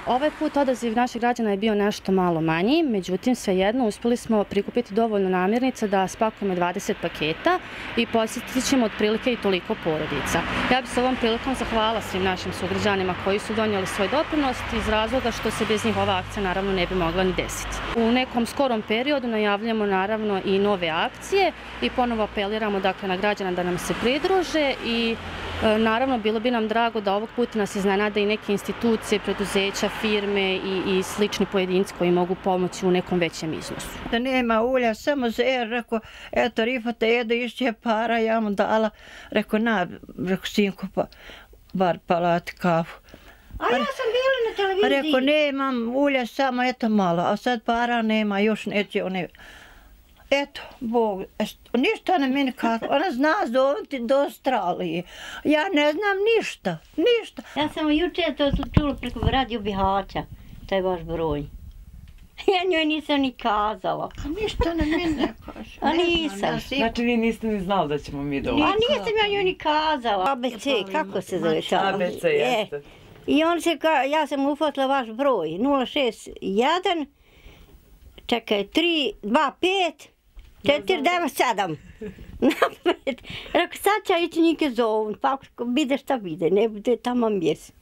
Ovaj put odaziv naših građana je bio nešto malo manji, međutim svejedno uspeli smo prikupiti dovoljno namirnica da spakujemo 20 paketa i posjetit ćemo otprilike i toliko porodica. Ja bih se ovom prilikom zahvala svim našim sugrađanima koji su donijeli svoj doprinos iz razloga što se bez njih ova akcija naravno ne bi mogla ni desiti. U nekom skorom periodu najavljamo naravno i nove akcije i ponovo apeliramo dakle na građana da nam se pridruže i naravno bilo bi nam drago da ovog puta nas iznenade i neke institucije, preduzeća, firme i slični pojedinci koji mogu pomoći u nekom većem iznosu. Da nema ulja, samo zer, rekao, eto Rifata jedu, išće para, ja mu dala, rekao, rekao, sinko, pa bar palati kafu. A ja sam bila na televiziji. Rekao, nemam ulja, samo eto malo, a sad para nema, još neće one... Eto, Bog, ništa ne meni kako, ona zna zoviti do Australije. Ja ne znam ništa, ništa. Ja sam jučer to čula preko Radio Bihaća, taj vaš broj. Ja njoj nisam ni kazala. A ništa ne meni ne kaže. A nisam. Znači vi niste ni znali da ćemo mi doći? A nisam ja njoj ni kazala. ABC, kako se zove to? ABC, jeste. I on se, ja sam uhvatila vaš broj, 061, čekaj, 325, 497. Napred. Rekao, sad će ići njike zovem, pa bide šta bide, ne bude tamo mjese.